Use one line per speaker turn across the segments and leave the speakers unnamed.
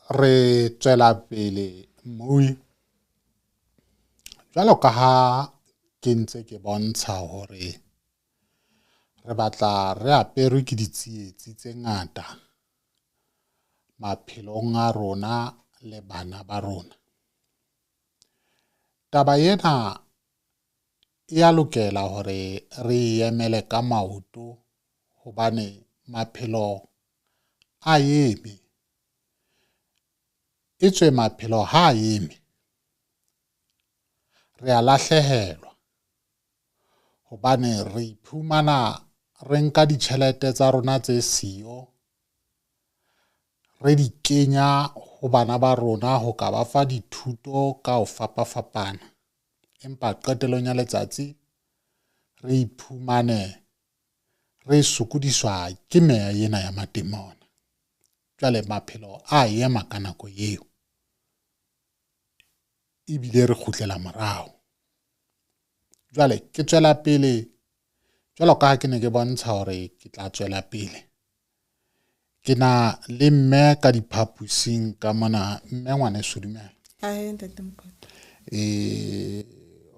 Re tswela pele mmui jwalo ka ha ke ntse ke bontsha hore re batla re aperwe ke ditsietsi tse ngata maphelong a rona le bana ba rona. Taba ena e ya lokela hore re emele ka maoto hobane maphelo a eme. Etswe maphelo ha eme, re a lahlehelwa hobane re iphumana re nka ditjhelete tsa rona tse siyo, re di kenya ho bana ba rona ho ka ba fa dithuto ka ho fapafapana. Empa qetellong ya letsatsi re iphumane re sokodiswa ke meya ena ya matemona. Jwale maphelo a ema ka nako eo, ebile re kgutlela morao. Jwale ke tswela pele jwalo ka ha ke ne ke bontsha hore ke tla tswela pele. Ke na le mme ka diphaposing ka mona. Mme ngwaneso dumela.
Ahe, ntate Mokoto.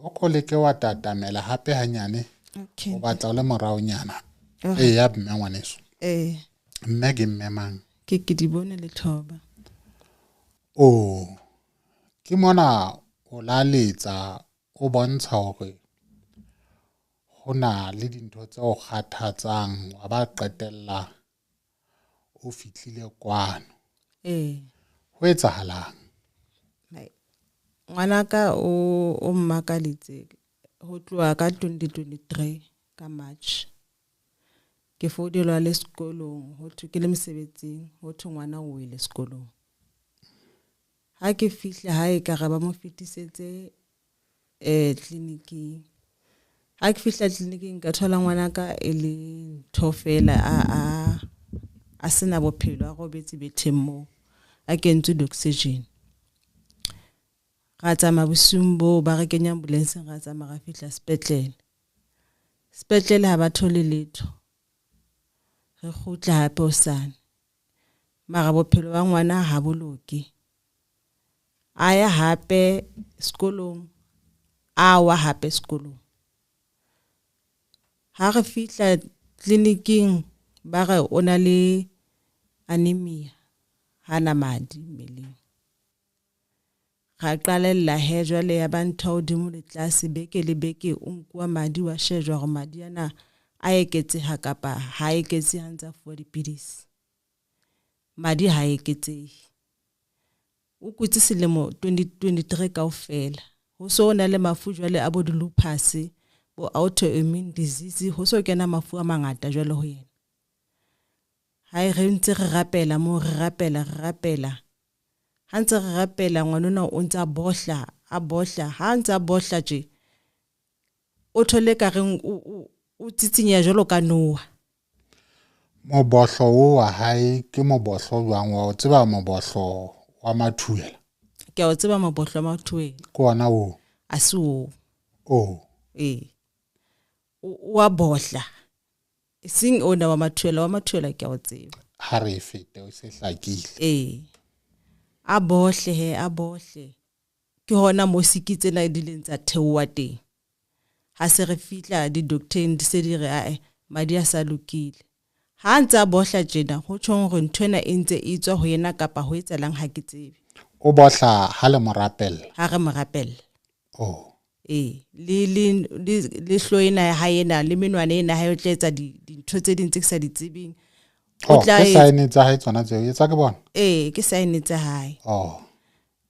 O ko leke wa tatamela hape hanyane.
Okay.
O batla o le moraonyana.
Oh.
Eya mme ngwaneso.
Ee.
Mme ke mme mang?
Ke di bone lethoba.
Oh, ke mona o laletsa o bontsha hore ho na le dintho tse o kgathatsang wa ba qetella o fihlile kwano.
Ee.
Ho etsahalang?
Ngwanaka o mmakalitse ho tloha ka 2023 ka March. Ke founelwa le sekolong, ho thwe ke le mosebetsing, ho thwe ngwana o wele sekolong. Ha ke fihla hae ka re ba mo fetisetse tleliniking. Ha ke fihla tleliniking ka thola ngwanaka e le ntho fela a sena bophelo, a robetse betheng moo, a kentswe di-oxygen. Ra tsamaya bosiung boo, ba re kenya ambulance-eng, ra tsamaya ra fihla sepetlele. Sepetlele ha ba thole letho. Re kgutla hape hosane. Mara bophelo ba ngwana ha bo loke. A ya hape sekolong, a wa hape sekolong. Ha re fihla tleliniking ba re o na le anemia, hana madi mmeleng. Ra qalella he jwale ya ba ntho hodimo le tlase, beke le beke o nkuwa madi wa shejwa hore madi ana a eketseha kapa ha eketsehe ha ntse a fuwa dipidisi. Madi ha eketsehe. O kutse selemo 2023 kaofela. Ho so na le mafu jwale a bo di-lupus, bo autoimmune disease, ho so kena mafu a mangata jwale ho yena. Ha re ntse re rapela moo, re rapela, re rapela. Ha ntse re rapela ngwanona o ntse a bohla, a bohla. Ha ntse a bohla tje, o thole ka reng o tsitsinya jwalo ka noha.
Mobohlo o wa hae ke mobohlo jwang? Wa o tseba mobohlo wa mathuela?
Ke a o tseba mobohlo wa mathuela.
Ke ona oo?
A se oo.
Oh.
Ee. O a bohla. E seng ona wa mathuela, wa mathuela ke a o tseba.
Ha re e fete, o se hlakile.
Ee. A bohle he, a bohle. Ke hona mo siki tsena di leng tsa theoha teng. Ha se re fihla di-doctor-eng di se di re, ae, madi a sa lokile. Ha ntse a bohla tjena, ho tjhong hore ntho ena e ntse e tswa ho yena kapa ho etsahalang ha ke tsebe.
O bohla ha le mo rapella?
Ha re mo rapella.
Oh.
Ee, le hlooho ena ya hae ena, le menwana ena ha e tla etsa dintho tse ding tse ke sa di tsebeng. O
Oh,
tla
ke
etsa
sign tsa hae tsona tseo, etsa ke bona?
Ee, ke sign tsa hae.
Oh.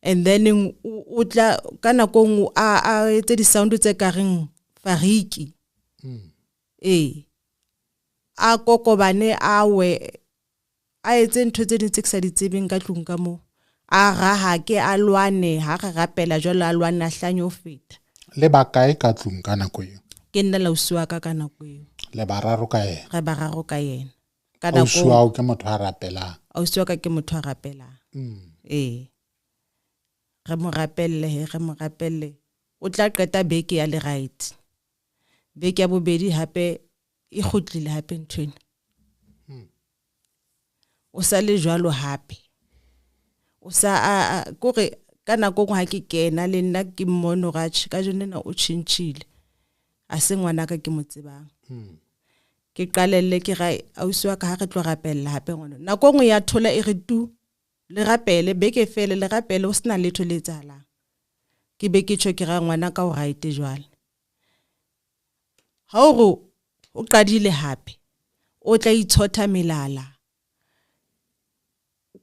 And then o tla ka nako e nngwe a etse di-sound tse ka reng fariki. Ee. A kokobane, a we, a etse ntho tse ding tse ke sa di tsebeng ka tlung ka moo. A rahake, a lwane, ha re rapela jwalo a lwane, a hlanye ho feta.
Le ba kae ka tlung ka nako eo?
Ke nna le ausi wa ka ka nako eo.
Le bararo ka yena?
Re bararo ka yena. Ka
Ausi
nako
wa hao ke motho a rapelang?
Ausi wa ka ke motho a rapelang. Ee. Re mo rapelle he, re mo rapelle. O tla qeta beke ya le right. Beke ya bobedi hape e kgutlile hape nthwena. O sa le jwalo hape. O sa kore ka nako nngwe ha ke kena le nna ke mmone hore atjhe kajeno lena o tjhentjhile. A se ngwanaka ke mo tsebang. Ke qalelle ke ra ausi wa ka ha re tlo rapella hape ngwana. Nako nngwe ya thola e re tu le rapele beke fele le rapele o sena letho le etsahalang. Ke be ke tjho ke ra ngwana ka o right jwale. Ha o re o qadile hape o tla itshotha melala.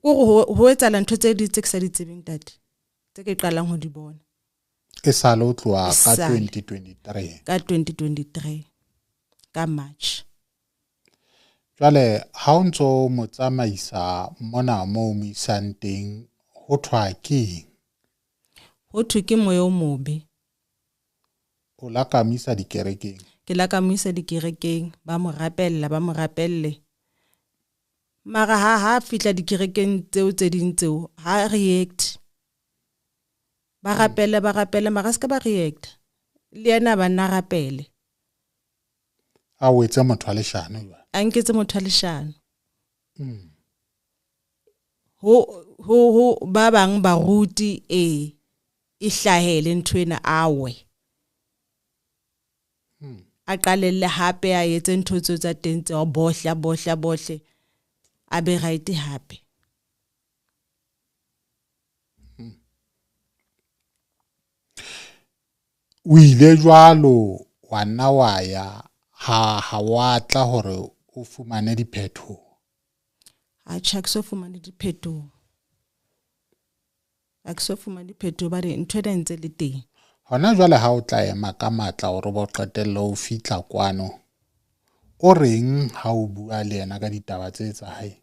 Kore ho etsahala ntho tse ding tse ke sa di tsebeng ntate, tse ke qalang ho di bona.
E sale o tloha ka 2023.
Ka 2023 ka March.
Jwale ha o ntso mo tsamaisa mona moo mo isang teng ho thwa keng?
Ho thwe ke moya o mobe.
O la ka mo isa dikerekeng?
Ke la ka mo isa dikerekeng, ba mo rapella, ba mo rapelle. Mara ha fihla dikerekeng tseo tse ding tseo, ha react. Ba rapele, ba rapele, mara se ka ba react. Le yena ba nna rapele.
A o etse motho wa leshano jwale?
A nketse motho wa leshano. Ho ba bang baruti e hlahele ntho ena awe. A qalelle hape a etse ntho tseo tsa teng tseo bohle bohle bohle a be right hape.
O ile jwalo wa nna wa ya ha wa tla hore o fumane diphethoho?
Atjhe, ha ke so fumane diphethoho. Ha ke so fumane diphethoho hobane ntho ena e ntse le teng.
Hona jwale ha o tla ema ka matla hore bo qetelle o fihla kwano, o reng ha o bua le yena ka ditaba tse tsa hae?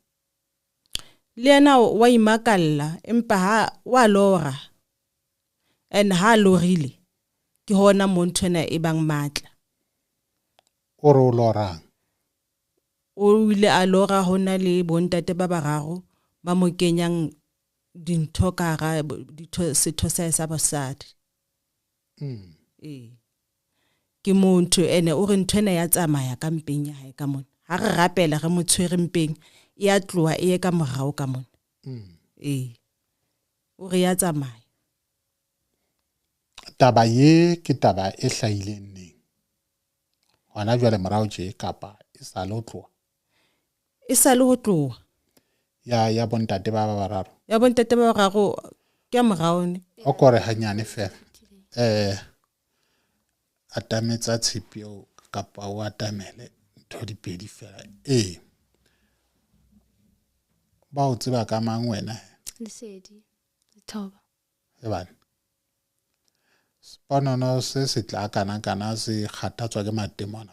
Le yena wa imakalla empa ha wa lora. And ha lorile ke hona mo ntho ena e bang matla.
O re o lorang?
O ile a lora hona le bontate ba bararo ba mo kenyang dintho ka hara ditho setho sa sa basadi. Ee. Ke mo ntho ene o re ntho ena ya tsamaya ka mpeng ya hae ka mona. Ha re rapela re mo tshwere mpeng e a tloha e ye ka morao ka mona. Ee. O re ya tsamaya.
Taba ye ke taba e hlahileng neng? Hona jwale morao tje kapa e sa le ho tloha?
E sa le ho tloha.
Ya bontate ba bararo.
Ya bontate ba bararo ke morao ne.
O kore hanyane fela. Atametsa tshepi eo kapa o atamele ntho di pedi fela. Ba o tseba ka mang wena?
Lesedi, Lethoba.
Ebane. Sponono se se tla kana kana se kgathatswa ke matemona.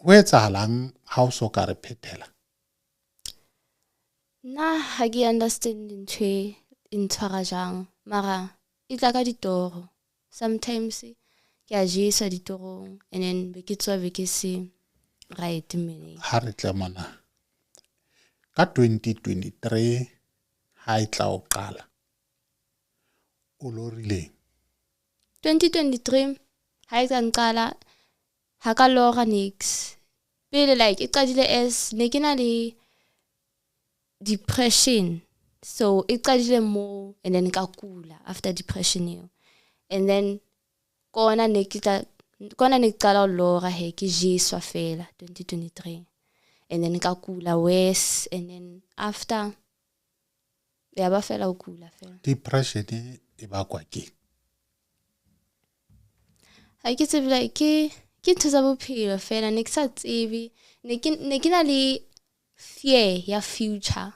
Ho etsahalang ha o so ka re phethela?
Nna ha ke understand ntho e ntshwara jang, mara e tla ka ditoro. Sometimes ke a jeswa ditorong and then be ke tswa be ke se right mmeleng.
Ha re tle mona. Ka 2023 ha e tla o qala. O lorileng?
2023 ha e tla nqala ha ka lora nix. Pele like e qadile as ne ke na le depression. So e qadile mo and then ka kula after depression eo. And then kona ne ke qala ho lora he ke jeswa fela 2023. And then ka kula worse and then after ya ba fela o kula fela.
Depression e bakwa ke?
Ha ke tsebe like ke ntho tsa bophelo fela ne ke sa tsebe ne ke na le fear ya future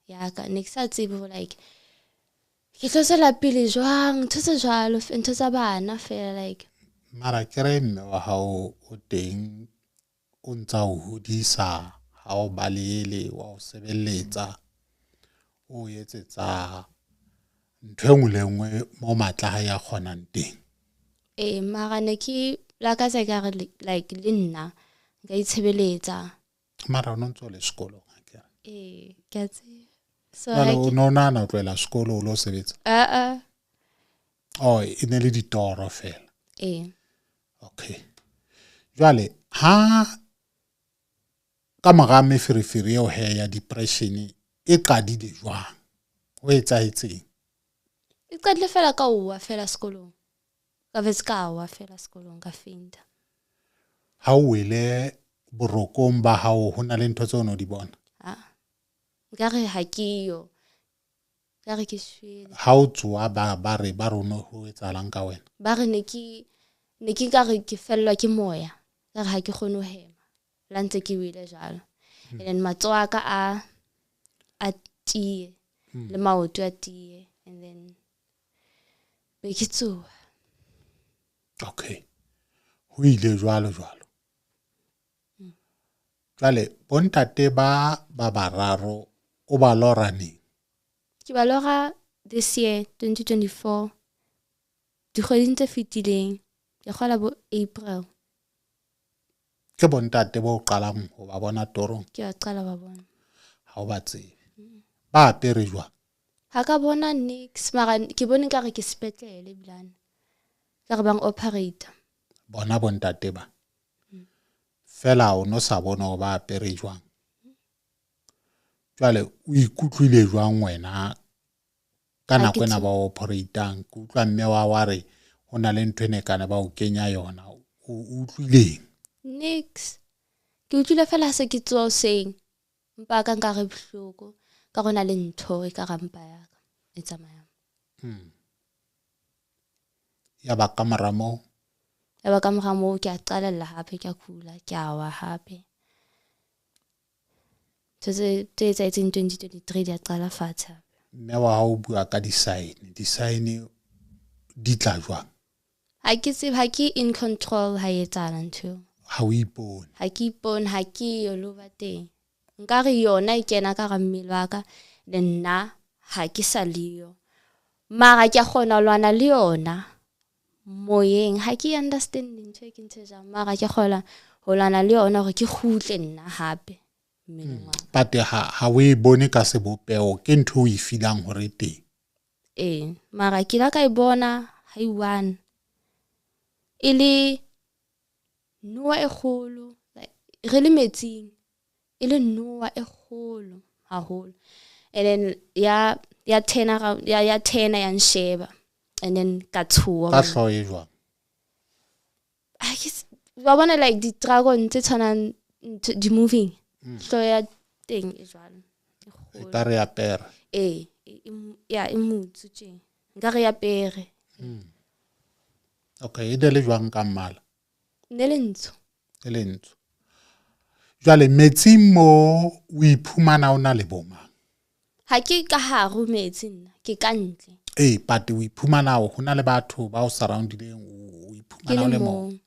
ya ka ne ke sa tsebe hore like ke tlo tswela pele jwang ntho tse jwalo ntho tsa bana fela like.
Mara ke re mme wa hao o teng o ntsa o hodisa ha o balele wa o sebeletsa o etsetsa ntho e nngwe le nngwe mo matla ha ya kgonang teng.
Ee, mara ne ke lakatsa ekare like le nna nka itshebeletsa.
Mara o no ntso le sekolong akere?
Ee, ke a tseba. So
o no nahana ho tlohela sekolo o lo sebetsa?
A.
Oh, e ne le ditoro fela.
Ee.
Okay. Jwale ha ka mora meferefere eo he ya depression E qadile jwang? Ho etsahetseng?
E qadile fela ka owa fela sekolong. Ka vetse ka wa fela sekolong ka fainta.
Ha o wele borokong ba hao ho na le ntho tseo o no di bona?
Ah. Nkare ha ke yo. Nkare ke shwele.
Ha o tsoha ba re ba rone ho etsahalang ka wena?
Ba re ne ke ka re ke fellwa ke moya. Ka re ha ke kgone ho hema. La ntse ke wele jwalo. And then matsoho a ka a tiye. Le maoto a tiye. And then be ke tsoha.
Okay. Ho ile jwalo jwalo. Jwale bontate ba bararo o ba lora neng?
Ke ba lora this year 2024. Dikgweding tse fetileng. Ke kgola bo April.
Ke bontate bo qalang ho ba bona torong?
Ke ba qala ba bona.
Ha o ba tsebe. Ba apere jwang?
Ha ka bona nix, mara ke bone nkare ke sepetlele ebilane. Ka re bang operator.
Bona bontate ba. Fela o no sa bona hore ba apere jwang. Jwale o ikutlwile jwang wena ka nako ena ba operatang? Ke utlwa mme wa re ho na le ntho e ne kana ba o kenya yona. O utlwileng?
Nix. Ke utlwile fela se ke tsoa hoseng. Mpa ka nka re bohloko. Ka rona le ntho e ka rampa ya ka e tsamayang.
Ya ba ka mora moo?
Ya ba ka mora moo ke a qalella hape, ke a kula, ke a wa hape. Ntho tse etsahetseng 2023 di a qala fatshe hape.
Mme wa hao o bua ka di-sign. Di-sign di tla jwang?
Ha ke tsebe, ha ke in control ha e etsahala ntho eo.
Ha o ipone?
Ha ke ipone, ha ke yo lo ba teng. Nkare yona e kena ka hara mmele wa ka, le nna ha ke sa leyo. Mara ke a kgona ho lwana le yona moyeng. Ha ke understand ntho e ke ntho e jang, mara ke kgona ho lwana le yona hore ke kgutle nna hape mmeleng wa ka.
But ha o e bone ka sebopeho, ke ntho o e feelang hore e teng?
Ee, mara ke la ka e bona ha e one. E le noa e kgolo, re le metsing. E le noa e kgolo haholo. And then ya tena ya tena ya nsheba. And then ka tshoha.
Ka hlooho e jwang?
Ha ke ba bona like di dragon tse tshwanang di moving. Hlooho ya teng e jwalo.
E ka re ya pere.
Ee, ya e motsu tje. Nka re ya pere.
Okay, e le jwang ka mmala?
Ne le ntsho.
E le ntsho. Jwale metsing mo o iphumana o na le bomang?
Ha ke ka hare ho metsi nna, ke ka ntle.
Ee, but o iphumana ho na le batho ba o surroundileng, o iphumana o le mong.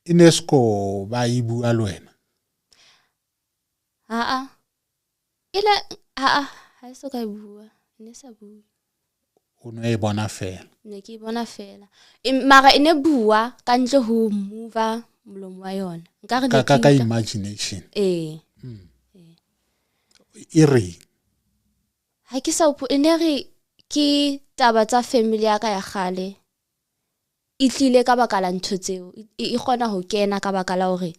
E ne sko ba e bua le wena?
Ha-a. Ela ha-a, ha e so ka e bua, ne sa bue.
O no e bona fela?
Ne ke e bona fela. Mara e ne bua ka ntle ho move molomo wa yona. Nkare ne
ka imagination.
Ee.
E re?
Ha ke sa e ne re ke taba tsa family ya ka ya kgale. E tlile ka baka la ntho tseo. E kgona ho kena ka baka la hore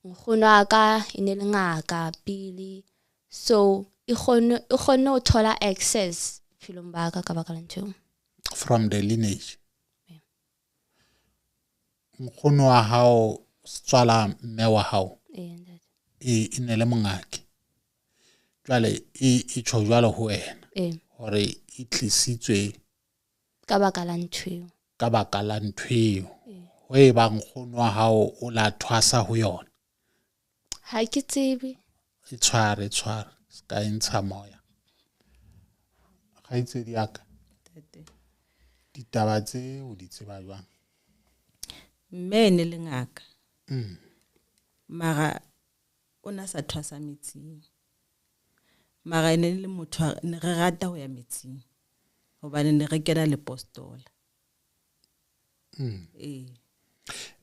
nkgono wa ka e ne le ngaka pele. So e kgone ho thola access bophelong ba ka ka baka la ntho eo.
From the lineage. Nkgono wa hao tswala mme wa hao. E ne le mongaki. Jwale e tjho jwalo ho wena. Hore e tlisitswe
ka baka la ntho eo.
Ka baka la ntho eo. Ho e ba nkgono wa hao o la thwasa ho yona.
Ha ke tsebe.
E tshware ska e ntsha moya. Kgaitsedi ya ka. Ditaba tse o di tseba jwang?
Mme ne le ngaka. Mara o na sa thwasa metsing. Mara ne le motho ne re rata ho ya metsing. Hobane ne re kena le postola. Ee.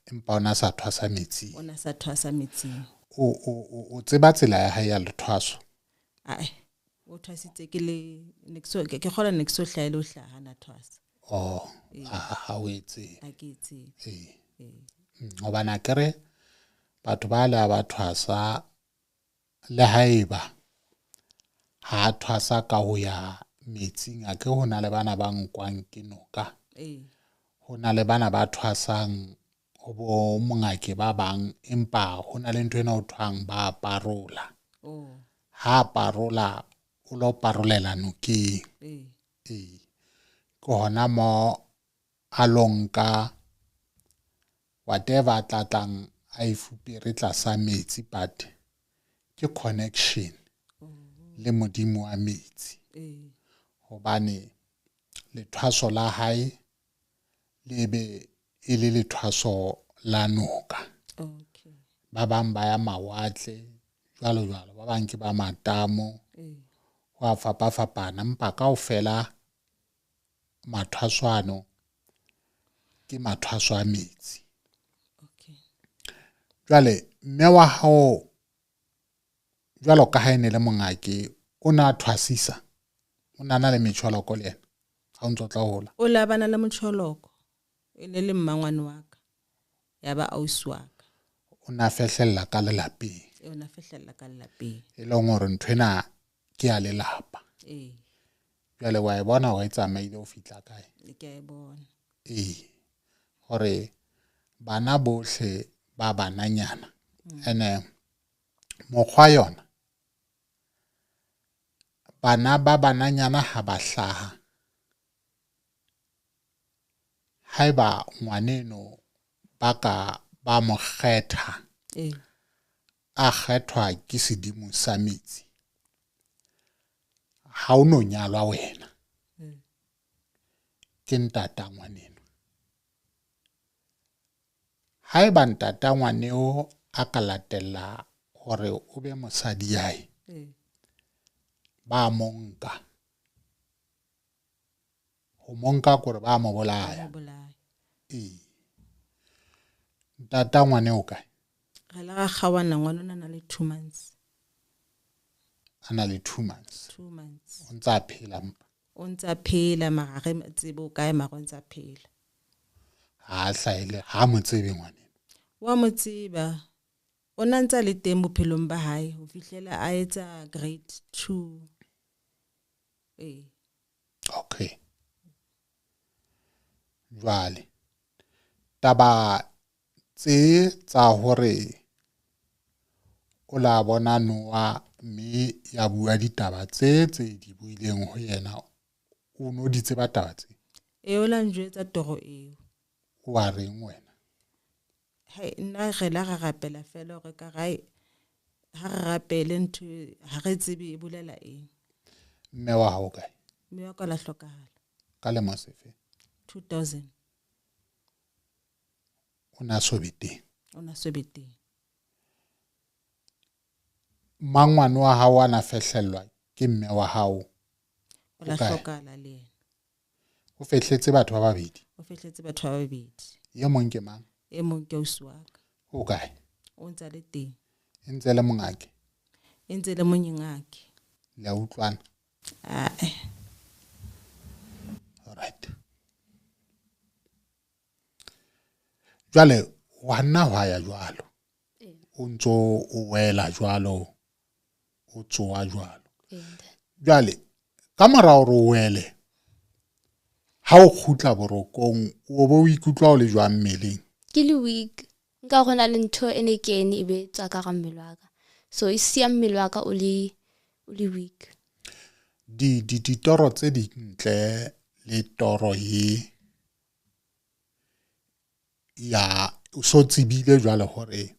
Empa o na sa thwasa metsing.
O na sa thwasa metsing.
O tseba tsela ya hae ya lethwaso?
Ae, o thwasitse ke le ne ke so ke kgola ne ke so hlaele o hlaha na thwasa.
Oh, ha o e tsebe.
Ha ke e tsebe.
Ee. Hobane akere batho ba le ba thwasa le haeba Ha a thwasa ka ho ya metsing, a ke ho na le bana ba nkwang ke noka. Ho na le bana ba thwasang ho bo mongake ba bang, empa ho na le ntho ena ho thwang ba parola. Ha parola o lo parolela nokeng. Ee. Ke hona mo a lo nka whatever a tla tlang a e fupere tlasa metsi, but ke connection le modimo wa metsi. Hobane lethwaso la hae le be e le lethwaso la noka. Ba bang ba ya mawatle jwalo jwalo, ba bang ke ba matamo, ho a fapafapana, empa kaofela mathwaso ano ke mathwaso a metsi. Jwale mme wa hao jwalo ka ha e ne le mongake, o na thwasisa, o na na le metjholoko le yena ha o ntso tla hola?
O la bana le motjholoko, e ne le mmangwane wa ka, ya ba ausi wa ka.
O na fehlella ka lelapeng.
O na fehlella ka lelapeng.
E leng hore ntho ena ke ya lelapa. Jwale wa e bona hore e tsamaile ho fihla kae?
Ke a e bona.
Ee. Hore bana bohle ba bananyana. Ene mokgwa yona, bana ba bananyana ha ba hlaha, haeba ngwaneno ba ka ba mo kgetha, a kgethwa ke sedimo sa metsi, ha o no nyalwa wena, ke ntata ngwaneno. Haeba ntata ngwaneo a ka latella hore o be mosadi yae, ba mo nka. Ho mo nka kore ba mo bolaya. Ee. Ntata ngwaneo kae?
Re la ra kgawana, ngwana o na le 2 months.
A na le 2 months.
2 months.
O ntsa phela mpa.
O ntsa phela, mara re tsebe o kae, mara o ntsa phela.
Ha a hlahile, ha mo tsebe ngwaneno.
Wa mo tseba. O na ntsa le teng bophelong ba hae ho fihlela a etsa grade 2. Ee.
Okay. Jwale taba tse tsa hore o la bona Noa mme ya bua ditaba tse tse di buileng ho yena, o no di tseba taba tse?
Ee, o la njwetsa toro eo.
Wa reng wena?
Hai, nna re la ra rapela fela hore ka rae ha re rapele ntho ha re tsebe e bolela eng.
Mme wa hao kae?
Mme wa ka la hlokahala.
Ka lemo sefe?
2000.
O na so be teng?
O na so be teng.
Mangwane wa hao a na fehlellwa ke mme wa hao?
O la hlokahala le yena.
O fehletse batho ba babedi?
O fehletse batho ba babedi.
E mong ke mang?
E mong ke ausi wa ka.
O kae?
O ntse le teng.
E ntse le mongake?
E ntse le monyengake.
Le a utlwana?
Ae.
All right. Jwale wa nna hwa ya jwalo. O ntso o wela jwalo, o tsoa jwalo. Jwale ka mora hore o wele, ha o kgutla borokong, o bo o ikutlwa o le jwang mmeleng?
Ke le weak. Nka go na le ntho e ne kene e be tswa ka ga mmele wa ka. So e siya mmele wa ka o le weak.
Di ditoro tse dintle le toro ye ya o so tsebile jwale hore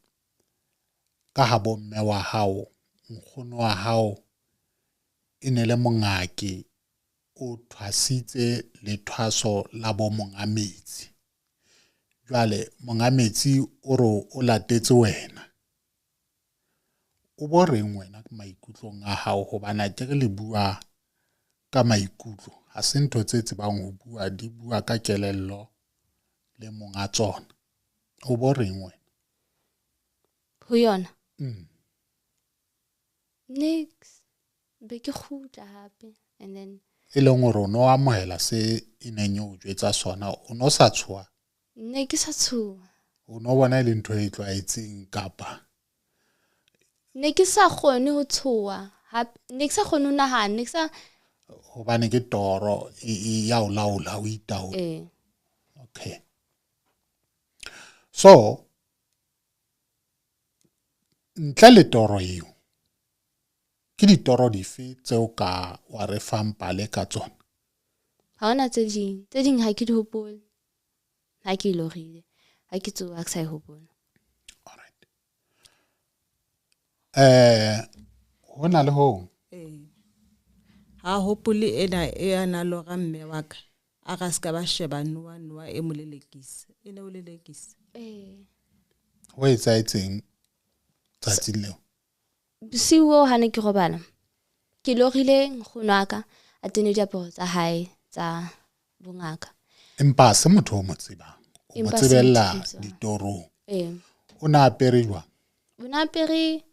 ka ha bo mme wa hao, nkgono wa hao e ne le mongake, o thwasitse le thwaso la bo monga metsi. Jwale monga metsi o re o latetse wena. O bo reng wena maikutlong a hao, hobane akere le bua ka maikutlo, ha se ntho tse tsebang ho bua, di bua ka kelello le monga tsona. O bo reng wena?
Ho yona? Nix. Be ke kgutla hape and then
e leng hore o no amohela se e neng e o jwetsa sona, o no sa tshoha?
Ne ke sa tshoha.
O no bona e le ntho e tlwaetseng kapa?
Ne ke sa kgone ho tshoha. Hape ne ke sa kgone ho nahana, ne ke sa
hobane ke toro e ya o laola, o itaola.
Ee.
Okay. So ntle le toro eo, ke ditoro dife tseo ka wa re fang pale ka tsona?
Ha hona tse ding. Tse ding ha ke di hopole. Ha ke lorile. Ha ke tsoha ke sa e hopola.
All right. Ho na le hong?
Ee. Ha hopole ena e a na lora mme wa ka. A ra ska ba sheba noa noa e mo lelekisa. E ne o lelekisa.
Ee.
Ho etsahetseng tsatsing leo?
Bosiu boo ha ne ke robala, ke lorile nkgono wa ka a tene diaparo tsa hae tsa bongaka.
Empa se motho o mo tsebang, o mo
Empa se
tsebella
motho o mo tsebang.
ditorong.
Ee.
O na apere jwang?
O na apere,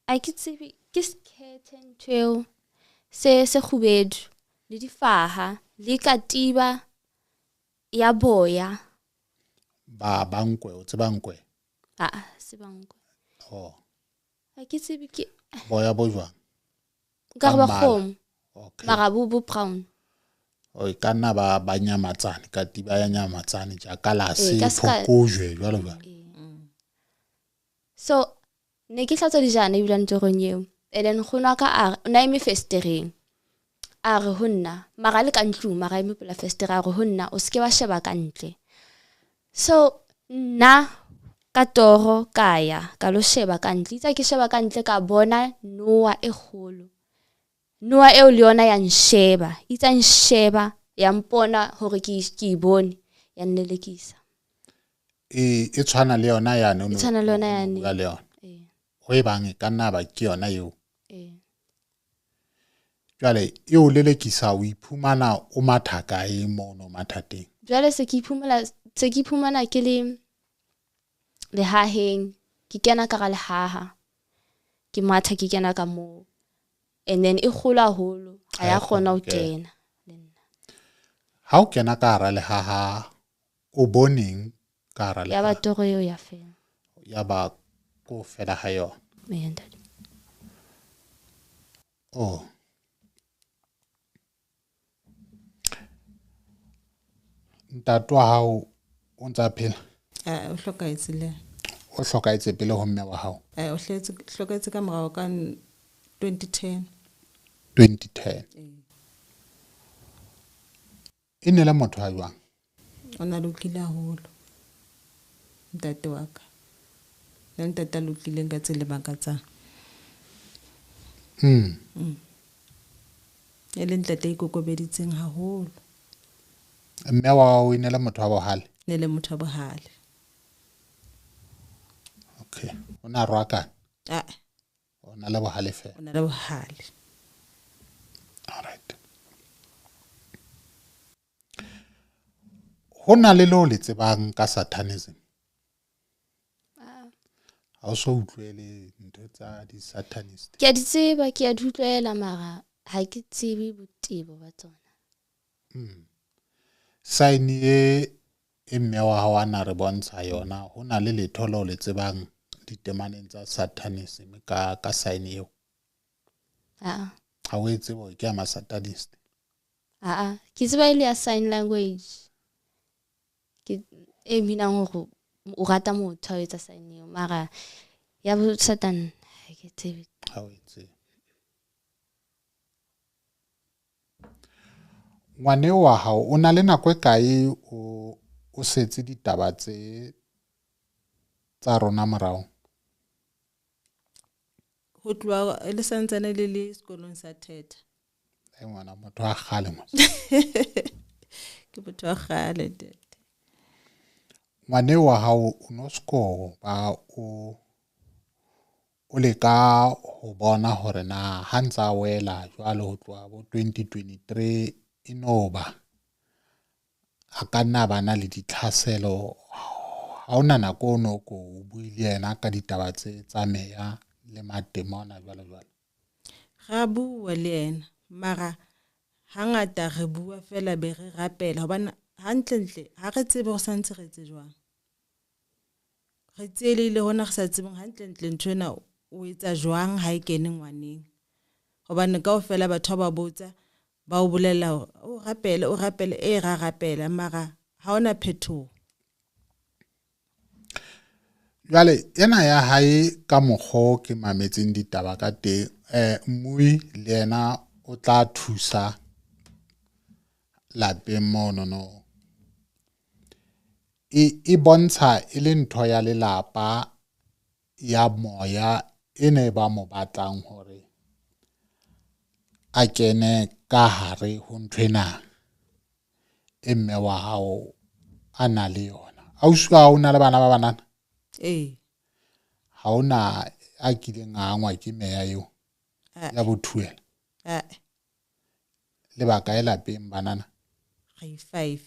a ke tsebe, ke sekhethe ntho eo, se kgubedu, le difaha, le katiba ya boya.
Ba bankwe, o tseba nkwe?
Ah, se bankwe.
Oh.
Ha ke tsebe ke
Boya bo jwang?
Nka re ba
Ka mmala.
kgomo.
Okay.
Mara bo brown.
O e ka nna ba nyamatsane, katiba ya nyamatsane jaaka la
Ee,
se
ka ska-
phokojwe jwalo jwalo.
Ee. So ne ke hlatswa dijana ebilane torong eo. And then nkgono wa ka a re, o na eme festereng. A re ho nna, mara le ka ntlung, mara eme pela festere, a re ho nna, o seke wa sheba ka ntle. So nna ka toro ka ya, ka lo sheba ka ntle. Itse ke sheba ka ntle ka bona noa e kgolo. Noa eo le yona ya nsheba. Itse nsheba, ya mpona hore ke e bone, ya nlelekisa.
E tshwana le yona yane o
E tshwana le yona
no
yane.
bua le yona.
Ee.
Ho e bang e ka nna ba ke yona eo.
Ee.
Jwale e o lelekisa, o iphumana o matha kae mono mathateng?
Jwale se ke iphumana ke le lehaheng, ke kena ka hara lehaha. Ke matha ke kena ka moo. And then e kgolo haholo, ha ya
Ha e
kgona ho
kgone ho kena.
kena le nna.
Ha o kena ka hara lehaha, o boneng ka hara
Ya ba
lehaha?
toro eo ya fela.
Ya ba ko fela ha yona.
Ee, ntate.
Oh. Ntate wa hao o ntsa phela?
O hlokahetse le.
O hlokahetse pele ho mme wa hao?
O hlokahetse ka morao ka 2010.
2010.
Ee.
E ne le motho a jwang?
O na lokile haholo. Ntate wa ka. Le ntate a lokileng ka tsela e makatsang. E le ntate a ikokobeditseng haholo.
Mme wa hao e ne le motho wa bohale?
Ne le motho wa bohale.
Okay. O na rwakana?
Ah.
O na le bohale fela?
O na le bohale.
All right. Ho na le leo le tsebang ka satanism? Ha o so utlwele ntho tsa di-satanist?
Ke a di tseba, ke a di utlwela, mara ha ke tsebe botebo ba tsona.
Sign e mme wa hao a na re bontsha yona, ho na le letho leo le tsebang ditemaneng tsa satanism ka sign eo?
Ah.
Ha o e tsebe hore ke ya ma-satanist?
Ah, ke tseba e le ya sign language. Ke e minang hore o rata motho ha o etsa sign eo, mara ya bo Satan ha ke tsebe.
Ha o e tsebe. Ngwane wa hao o na le nako e kae o setse ditaba tse tsa rona morao?
Ho tloha le santsane le le sekolong sa Theta.
E ngwana motho wa kgale mos.
Ke motho wa kgale ntate.
Ngwane wa hao o no score ba o leka ho bona hore na ha ntsa wela jwale ho tloha bo 2023 e no ba a ka nna ba na le ditlhaselo. Ha hona nako o no ko o bue le yena ka ditaba tse tsa meya le matemona jwalo jwalo?
Ra bua le yena, mara hangata re bua fela be re rapela hobane hantlentle ha re tsebe ho santse re etse jwang. Re tsielehile hona re sa tsebeng hantlentle ntho ena o etsa jwang ha e kene ngwaneng. Hobane kaofela batho ba botsa ba o bolella hore o rapele o rapele e ra rapela mara ha ona phetoho.
Jwale ena ya hae ka mokgo ke mametseng ditaba ka teng mmui le yena o tla thusa lapeng monono. E bontsha e le ntho ya lelapa ya moya e ne ba mo batlang hore a kene ka hare ho nthwena e mme wa hao a na le yona. Ausi wa hao o na le bana ba banana?
Ee.
Ha ona a kileng a angwa ke meya eo ya bothuela? Le ba kae lapeng banana?
Re 5.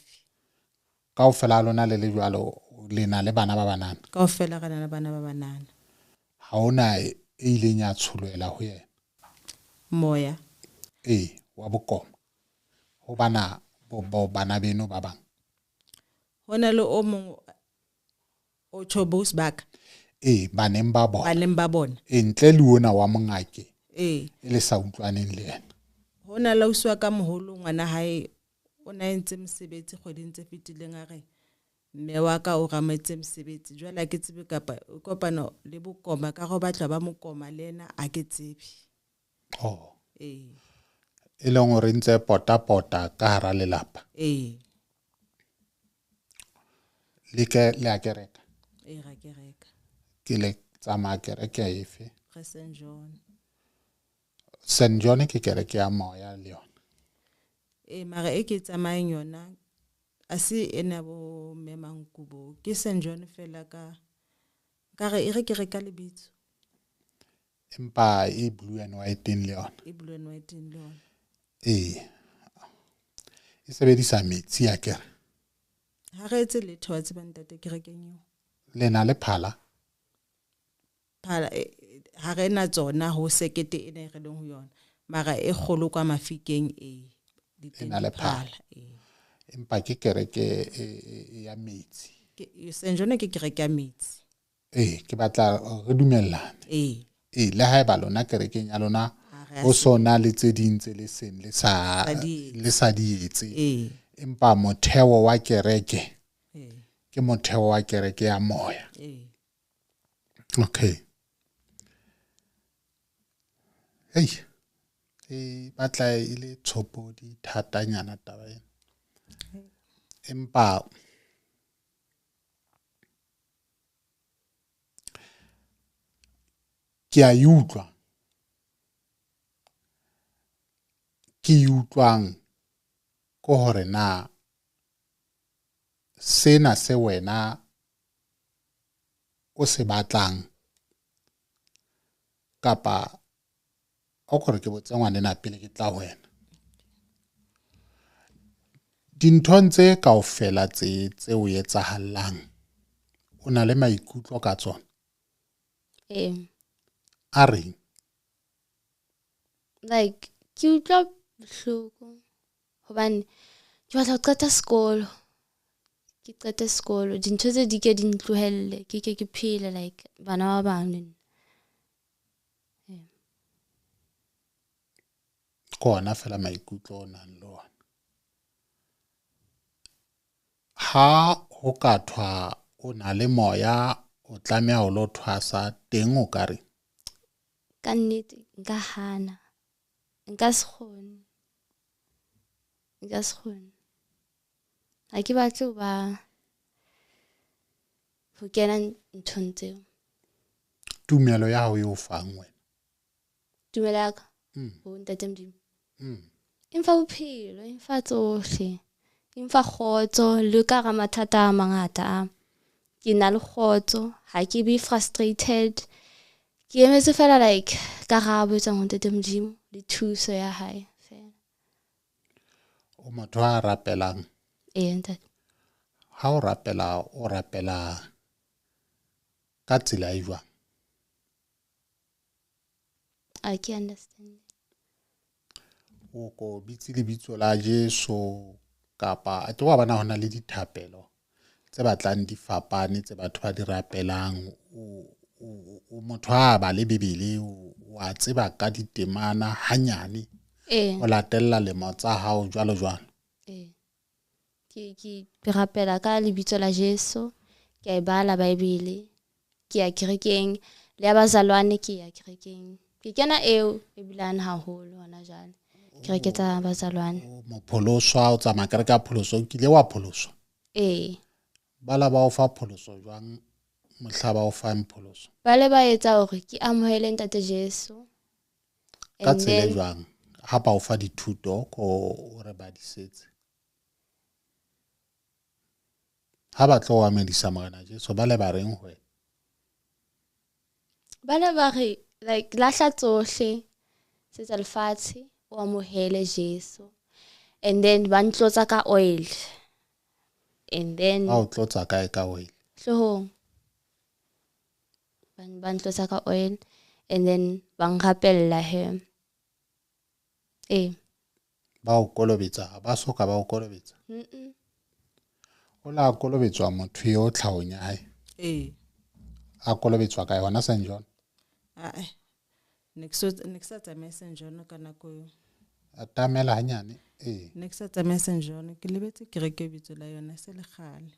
Kaofela ha lona le le jwalo le na le bana ba banana?
Kaofela re na le bana ba banana.
Ha ona e ileng ya tsholohela ho yena?
Moya.
Ee, wa bokoma. Ho bana bo bana beno ba bang.
Ho na le o mong o tjho boss baka.
Ee, baneng ba bona.
Baneng ba bona.
E ntle le ona wa mongake.
Ee.
E le sa utlwaneng le yena.
Ho na le ausi wa ka moholo ngwana hae o na entse mosebetsi kgweding tse fetileng a re mme wa ka o rametse mosebetsi jwale ha ke tsebe kapa o kopana le bokoma ka go batla ba mokoma le yena a ke tsebe.
Oh.
Ee.
E leng hore ntse pota pota ka hara lelapa.
Ee.
Le ke le a kereka?
Ee, ra kereka.
Ke le tsamaya kereke efe?
Re St John.
St John ke kereke ya moya le yona.
Ee, mara e ke tsamayang yona a se ena bo mme Mankubo, ke St John fela ka re e re ke reka lebitso.
Empa e blue and white le yona.
E blue and white le yona.
Ee. E sebedisa metsi a kere.
Ha re etse letho wa tseba ntate kerekeng eo.
Le na le phala?
Phala ha re na tsona ho sekete ena e re leng ho yona. Mara e kgolo kwa Mafikeng e.
E na le phala. Empa ke kereke ya metsi.
Ke St John ke kereke ya metsi.
Ee, ke batla re dumellane.
Ee.
Ee, le haeba lona kerekeng ya lona ho sona le tse ding tse le seng le sa di etse.
Ee.
Empa motheo wa kereke ke motheo wa kereke ya moya.
Ee.
Okay. Hey. E batla e le tshopodi thatanyana taba ena. Empa ke a utlwa. Ke utlwang ko hore na sena se wena o se batlang kapa o kore ke botse ngwanena pele ke tla ho wena. Dinthong tse kaofela tse o etsahallang o na le maikutlo ka tsona?
Ee.
A reng?
Like ke utlwa bohloko hobane ke batla ho qeta sekolo. Ke qete sekolo, dintho tse di ke di ntlohelle, ke ke ke phele like bana ba bang le nna.
Ke ona fela maikutlo o nang le ona. Ha ho ka thwa o na le moya o tlameha ho lo thwasa teng o ka re?
Ka nnete nka hana. Nka se kgone. Nka se kgone. Ha ke batle ho ba ho kena nthong tseo.
Tumelo ya hao e o fang wena?
Tumelo ya ka? Ho Ntate Modimo. E mfa bophelo, e mfa tsohle. E mfa kgotso le ka hara mathata a mangata a. Ke na le kgotso, ha ke be frustrated. Ke emetse fela like karabo e tswang ho Ntate Modimo le thuso ya hae fela.
O motho a rapelang?
Ee, ntate.
Ha o rapela, o rapela ka tsela e jwang?
I can understand.
O ko bitse lebitso la Jesu kapa a ke wa bona hona le dithapelo tse batlang di fapane tse batho ba di rapelang. O motho a ba le Bibele, o a tseba ka ditemana hanyane.
Ee.
O latella lemo tsa hao jwalo jwalo.
Ee. Ke rapela ka lebitso la Jesu, ke a e bala Bible, ke ya kerekeng, le ya bazalwane ke ya kerekeng. Ke kena eo e bulang haholo hona jwale. Kereke tsa bazalwane.
O mopholoswa, o tsamaya kereke ya pholoso, o kile wa pholoswa?
Ee.
Bala ba o fa pholoso jwang mohla ba o fang pholoso?
Ba le ba etsa hore ke amohele Ntate Jesu.
Ka tsela e jwang? Ha ba o fa dithuto ko o re badisetse. Ha ba tlo o amedisa Morena Jesu, ba le ba reng ho wena?
Ba le ba re, like, lahla tsohle tse tsa lefatshe, o amohele Jesu. And then ba ntlotsa ka oil. And then
ba o tlotsa kae ka oil?
Hloohong. Ba ntlotsa ka oil and then ba nrapella he. Ee.
Ba o kolobetsa, ba soka ba o kolobetsa?
Mm.
O la kolobetswa motho eo tlhahong ya hae?
Ee.
A kolobetswa kae hona St John?
Ae. Ne ke sa tsamaye St John ka nako eo.
Atamela hanyane. Ee.
Ne ke sa tsamaye St John, ke lebetse kereke bitso la yona se le kgale.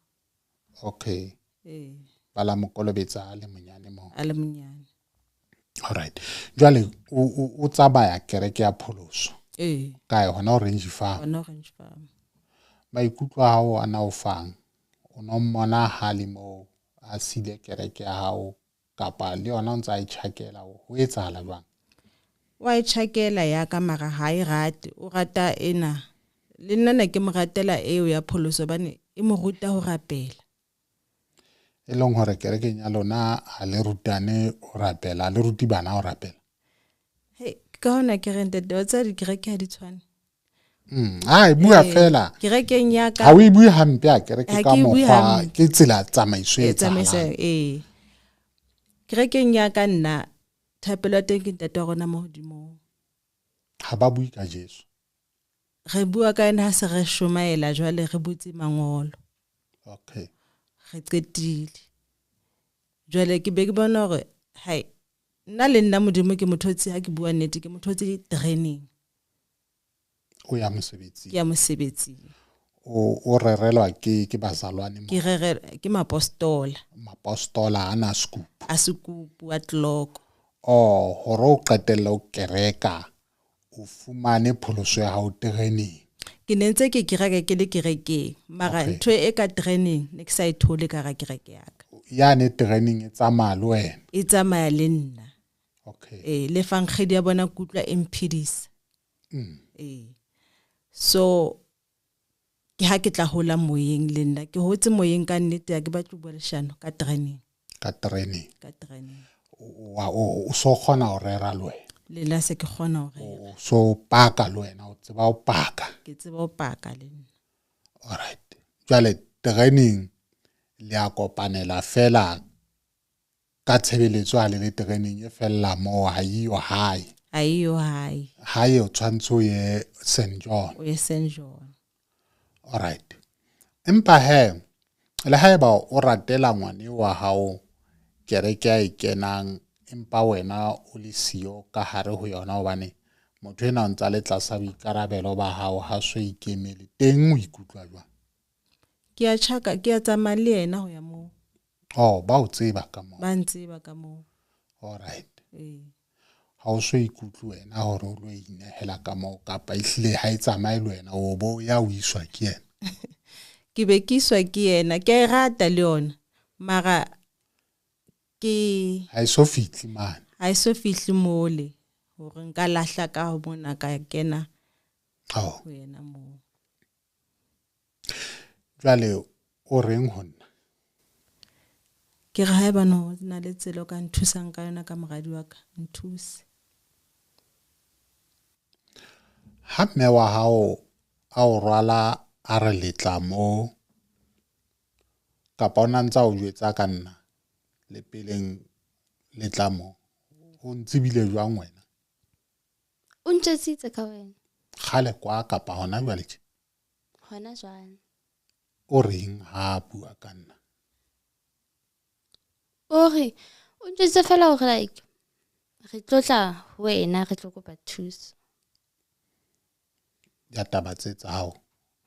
Okay.
Ee.
Ba la mo kolobetsa a le monyane moo.
A le monyane.
All right. Jwale o tsamaya kereke ya pholoso.
Ee.
Kae hona Orange Farm?
Hona Orange Farm.
Maikutlo a hao a na o fang? O no mmona ha le moo a sile kereke ya hao kapa le yona o ntsa e tjhakela, ho etsahala jwang?
Wa e tjhakela ya ka mara ha e rate, o rata ena. Le nna ne ke mo ratela eo ya pholoso hobane e mo ruta ho rapela.
E leng hore kerekeng ya lona ha le rutane ho rapela, ha le rute bana ho rapela.
Hei, ke ka hona ke reng ntate, wa tseba dikereke ha di tshwane.
Ai bua fela.
Kerekeng ya ka.
Ha o e bue hampe a kereke
Ha
ka
ke e bue
mokgwa,
hampe.
ke tsela tsamaiso e
E tsamaiso,
etsahalang.
ee. Kerekeng ya ka nna thapelo ya teng ke ntate wa rona mahodimong.
Ha ba bue ka Jesu.
Re bua ka ena ha se re shomaela jwale re butse mangolo.
Okay.
Re qetile. Jwale ke be ke bona hore hai nna le nna Modimo ke mothotse ha ke bua nnete ke mothotse training.
O ya mosebetsing.
Ke ya mosebetsing.
O rerelwa ke bazalwane mo.
Ke rerelwa ke mapostola.
Mapostola ana scoop.
A scoop a clock.
Oh, hore o qetelle o kereka o fumane pholoso ya hao training.
Ke ne ntse ke kereka ke le kerekeng, mara ntho e ka training ne ke sa e thole ka hara kereke ya ka.
Yane training e tsamaya le wena.
E tsamaya le nna.
Okay.
Eh, le fankgedi ya bona ke utlwa e mphedisa. Eh. So ke ha ke tla hola moyeng le nna, ke hotse moyeng ka nnete, ha ke batle ho bua leshano ka training.
Ka training.
Ka training.
O so kgona ho rera le wena.
Le nna se ke kgona ho rera.
O so paka le wena, o tseba ho paka.
Ke tseba ho paka le nna.
All right. Jwale training le a kopanela fela ka tshebeletso ha le le training e fella moo, ha eyo hae.
Ha eyo hae.
Hae o tshwantse o ye St John.
O ye St John.
All right. Empa he, le haeba o ratela ngwane wa hao kereke a e kenang, empa wena o le siyo ka hare ho yona hobane motho ena o ntsa le tlasa boikarabelo ba hao, ha so ikemele teng, o ikutlwa jwang?
Ke a tjhaka, ke a tsamaya le yena ho ya moo.
Oh, ba o tseba ka moo.
Ba ntseba ka moo.
All right.
Ee.
Ha o so ikutlwe wena hore o lo inehela ka moo, kapa ehlile ha e tsamaye le wena, o bo ya o iswa ke yena.
Ke be ke iswa ke yena, ke a e rata le yona, mara ke
ha e so fihle mane.
Ha e so fihle mole hore nka lahla ka ho mona ka kena
Oh.
ho yena moo.
Jwale o reng ho nna?
Ke re haeba no na le tsela o ka nthusang ka yona ka moradi wa ka, nthuse.
Ha mme wa hao a o rwala a re letla moo, kapa o na ntsa o jwetsa ka nna le peleng letla moo, o ntsebile jwang wena?
O ntjwetsitse ka wena.
Kgale kwa kapa hona jwale tje?
Hona jwale.
O reng ha a bua ka nna?
O re O ntjwetsitse fela hore like re tlo tla ho wena, re tlo kopa thuso.
Ya taba tse tsa hao.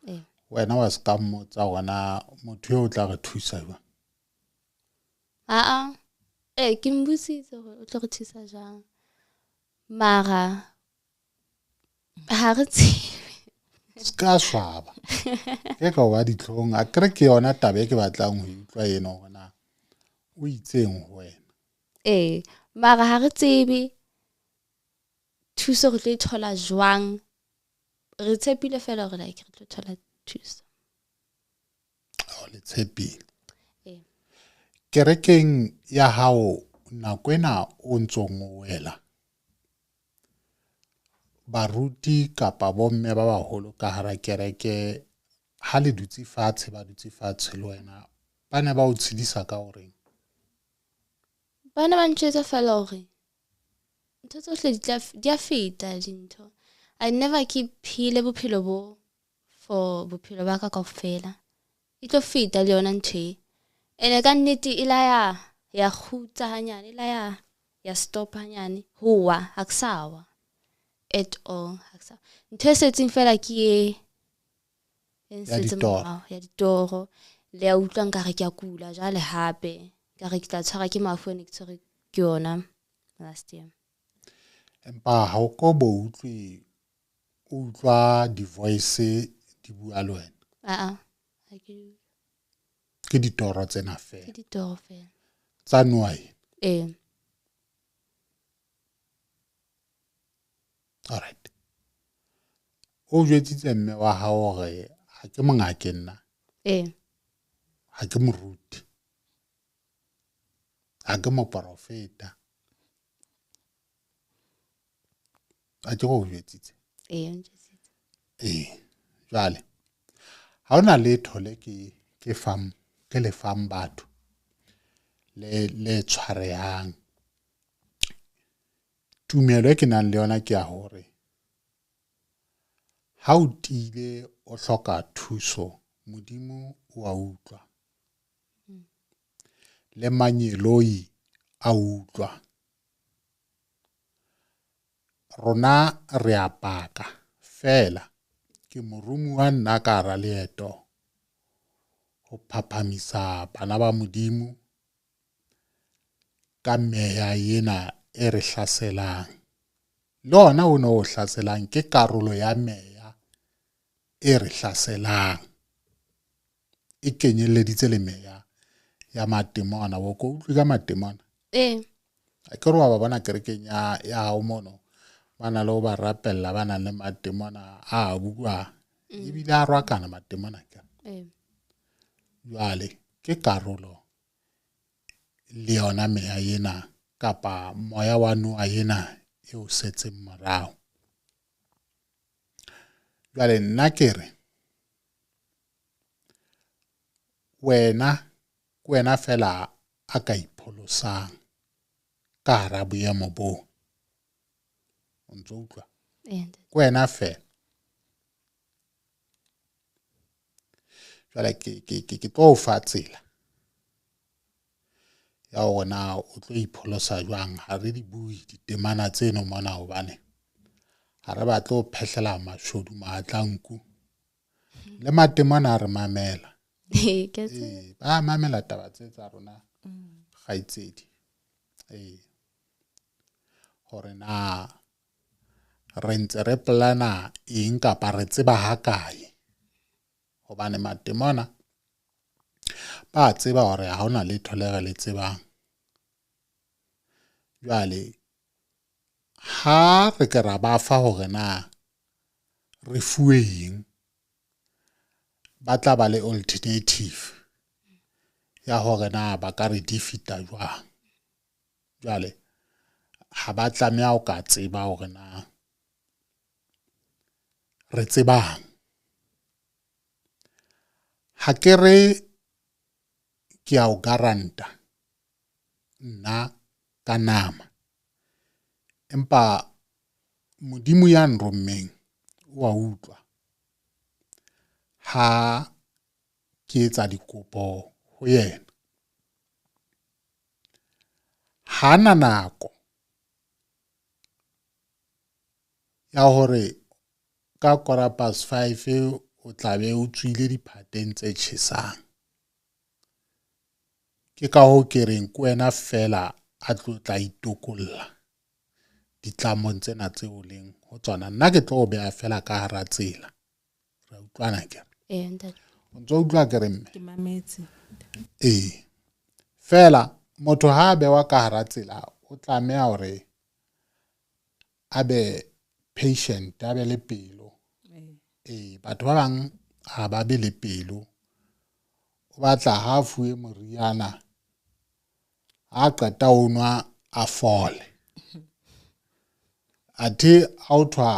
Ee.
Wena wa se ka mmotsa hore na motho eo o tla re thusa jwang?
Aa, ee, ke mbotsitse hore o tlo re thusa jwang. Mara ha re tsebe.
Se ka swaba. Ke ka wa ditlhong. Akere ke yona taba e ke batlang ho utlwa eno hore na o itseng ho wena.
Ee, mara ha re tsebe thuso re tlo e thola jwang. Re tshepile fela hore like re tlo thola thuso.
O le tshepile.
Ee.
Kerekeng ya hao nako ena o ntsong o wela, baruti kapa bomme ba baholo ka hara kereke ha le dutse fatshe, ba dutse fatshe le wena, ba ne ba o tshedisa ka horeng?
Ba ne ba ntjwetsa fela hore ntho tsohle di tla di a feta dintho. I never ke phele bophelo bo for bophelo ba ka kaofela. E tlo feta le yona ntho e. Ene ka nnete e la ya kgutsa hanyane, e la ya stop hanyane. Ho wa, ha ke sa wa at all. Ha ke sa. Ntho e setseng fela ke e
Ya
nsetseng
ditoro.
morao, ya ditoro. Le ya utlwa nkare ke a kula jwale hape. Nkare ke tla tshwarwa ke mafu a ne ke tshwerwe ke yona last year.
Empa ha o ko bo utlwe o utlwa di-voice di bua le wena?
Aa, ha ke di utlwe.
Ke ditoro tsena fela.
Ke ditoro fela.
Tsa noha ena?
Ee.
All right. O jwetsitse mme wa hao hore ha ke mongake nna.
Ee.
Ha ke moruti. Ha ke moporofeta. Ha ke go jwetsitse?
Ee, o ntjwetsitse.
Ee. Jwale ha hona letho le ke fang, ke le fang batho le tshwarehang. Tumelo e ke nang le yona ke ya hore ha o tiile o hloka thuso, Modimo o a utlwa. Le mangeloi a utlwa. Rona re a paka fela. Ke morumuwa nna ka hara leeto ho phaphamisa bana ba Modimo ka meya ena e re hlaselang. Le ona o no o hlaselang ke karolo ya meya e re hlaselang. E kenyelleditse le meya ya matemona. O ko utlwe ka matemona?
Ee.
A ke re wa ba bona kerekeng ya hao mono, ba na le ho ba rapella, ba nang le matemona a bua. Ebile a rwakana matemona ke.
Ee.
Jwale ke karolo le yona meya ena kapa moya wa noha ena e o setseng morao. Jwale nna ke re wena ke wena fela a ka ipholosang ka hara boemo bo. O ntso utlwa?
Ee, ntate.
Ke wena fela. Jwale ke tlo o fa tsela ya hore na o tlo ipholosa jwang. Ha re di bue ditemana tseno mona hobane ha re batle ho phehlela mashodu mahatla nku. Le matemona a re mamela.
Ee, ke a tseba.
Ee, ba mamela taba tse tsa rona, kgaitsedi. Ee. Hore na re ntse re plana eng kapa re tseba ha kae. Hobane matemona ba tseba hore ha hona letho le re le tsebang. Jwale ha re ke ra ba fa hore na re fuwe eng, ba tla ba le alternative ya hore na ba ka re defeat-a jwang. Jwale ha ba tlameha ho ka tseba hore na re tsebang. Ha ke re ke a o garanta nna ka nama, empa Modimo ya nrommeng o a utlwa ha ke etsa dikopo ho yena. Ha na nako ya hore ka 5:15 o tla be o tswile diphateng tse tjhesang. Ke ka hoo ke reng ke wena feela a tlo tla itokolla ditlamong tsena tseo o leng ho tsona. Nna ke tlo o beha feela ka hara tsela. Ra utlwana akere?
Ee, ntate.
O ntso utlwa akere mme?
Ke mametse.
Ee. Feela motho ha a bewa ka hara tsela o tlameha hore a be patient, a be le pelo. Ee, batho ba bang ha ba be le pelo. O batla ha a fuwe moriana ha qeta ho nwa a fole. Athe ha o thwa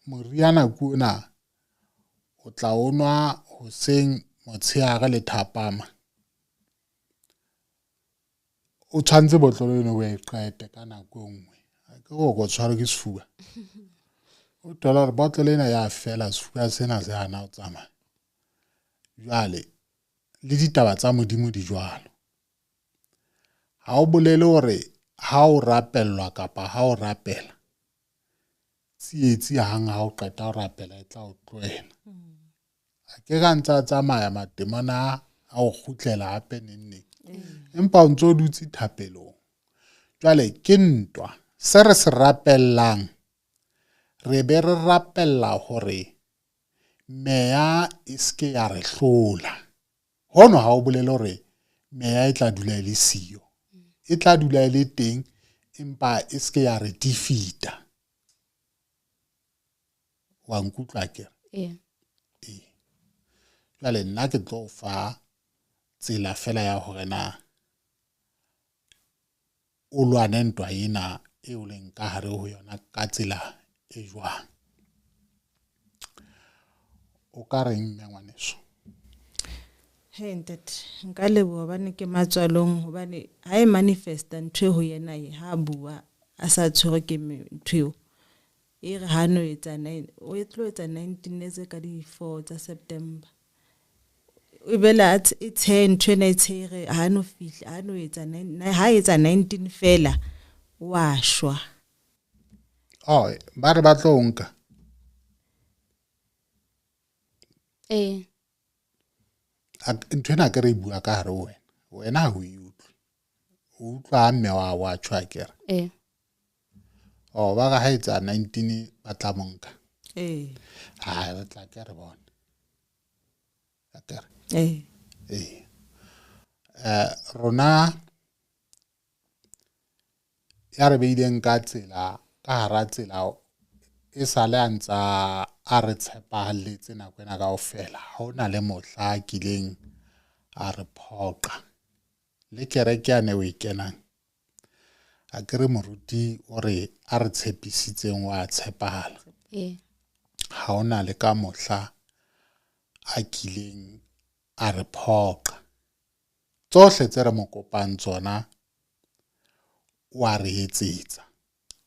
moriana ke ona o tla o nwa hoseng, motshehare le thapama. O tshwantse botlolo eno o e qete ka nako e nngwe. Ke gore o tshwarwe ke sefuba. O thola hore botlolo ena ya fela, sefuba sena se hana ho tsamaya. Jwale le ditaba tsa Modimo di jwalo. Ha o bolele hore ha o rapellwa kapa ha o rapela tsietsi hang ha o qeta ho rapela e tla o tlohela. A ke ka ntse a tsamaya matemona a o kgutlela hape neng neng. Empa o ntso dutse thapelong. Jwale ke ntwa. Se re se rapellang, re be re rapella hore meya e se ke ya re hlola. Hono ha o bolele hore meya e tla dula e le siyo. E tla dula e le teng, empa e se ke ya re defeat-a. Wa nkutlwa akere?
Ee.
Ee. Jwale nna ke tlo fa tsela fela ya hore na o lwane ntwa ena e o leng ka hare ho yona ka tsela e jwang. O ka reng mme ngwaneso?
He ntate, nka leboha hobane ke matswalong, hobane ha e manifesta ntho e ho yena e, ha bua a sa tshwerwe ke ntho eo. E re ha no etsa nine, o e tlo etsa 19 years ka di 4 tsa September. E bela a e tshe ntho ena e tshere ha no fihla, ha no etsa nine, ha etsa 19 fela wa shwa.
Oh, ba re ba tlo nka.
Ee.
Ntho ena ke re bua ka hare ho wena. Wena ha o e utlwe. O utlwa ha mme wa wa tjho akere.
Ee.
Oh, ba re ha etsa 19 ba tla mo nka.
Ee.
Ha re tla ke re bone. Akere.
Ee.
Ee. Rona ya re beileng ka tsela, ka hara tsela e sale a ntsa a re tshepahalletse nako ena kaofela. Ha hona le mohla a kileng a re phoqa. Le kereke yane o e kenang, akere moruti o re a re tshepisitseng wa tshepahala.
Ee.
Ha hona le ka mohla a kileng a re phoqa. Tsohle tse re mo kopang tsona wa re etsetsa.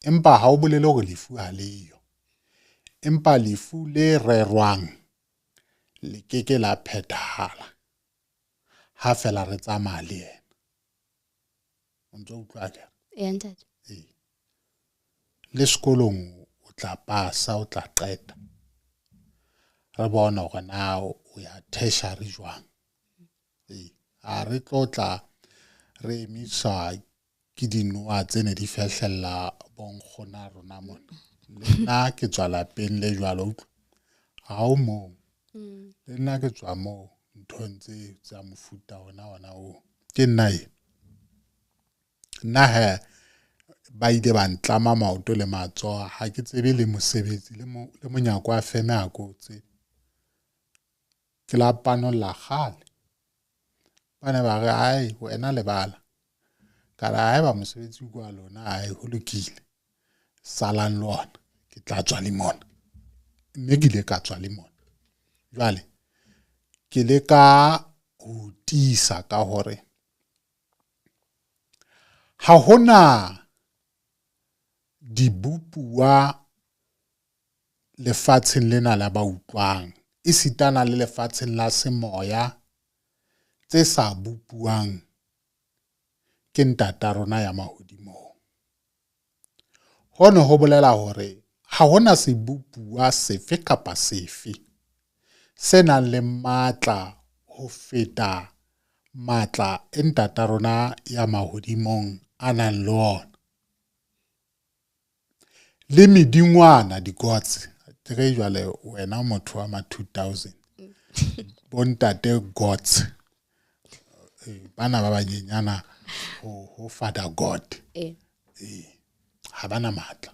Empa ha o bolele hore lefu ha leyo. Empa lefu le rerwang le keke la phethahala ha fela re tsamaya le yena. O ntso utlwa akere?
Ee, ntate.
Ee. Le sekolong o tla pasa, o tla qeta. Re bone hore na o ya tertiary jwang. Ee. Ha re tlo tla re emiswa ke dinoha tse ne di fehlella bonkgona rona mona. Le nna ke tswa lapeng le jwalo, utlwa. Ha o moo. Le nna ke tswa moo nthong tse tsa mofuta ona ona oo. Ke nna e. Nna he ba ile ba ntlama maoto le matsoho, ha ke tsebe le mosebetsi le monyako wa feme ha ke o tsebe. Ke la panolla kgale. Ba ne ba re, ai, wena lebala. Ka re, haeba mosebetsi o kwa lona, ai, ho lokile. Salang le ona, ke tla tswa le mona. Mme ke ile ka tswa le mona. Jwale, ke leka ho tiisa ka hore ha hona dibopuwa lefatsheng lena la ba utlwang, esitana le lefatsheng la semoya tse sa bopuwang Ke Ntata rona ya mahodimong. Hono ho bolela hore ha hona sebopuwa sefe kapa sefe se nang le matla ho feta matla e Ntata rona ya mahodimong a nang le ona. Le medingwana di-gods, re jwale wena motho wa ma 2000 bontate gods bana ba banyenyana ho Father God ha bana matla.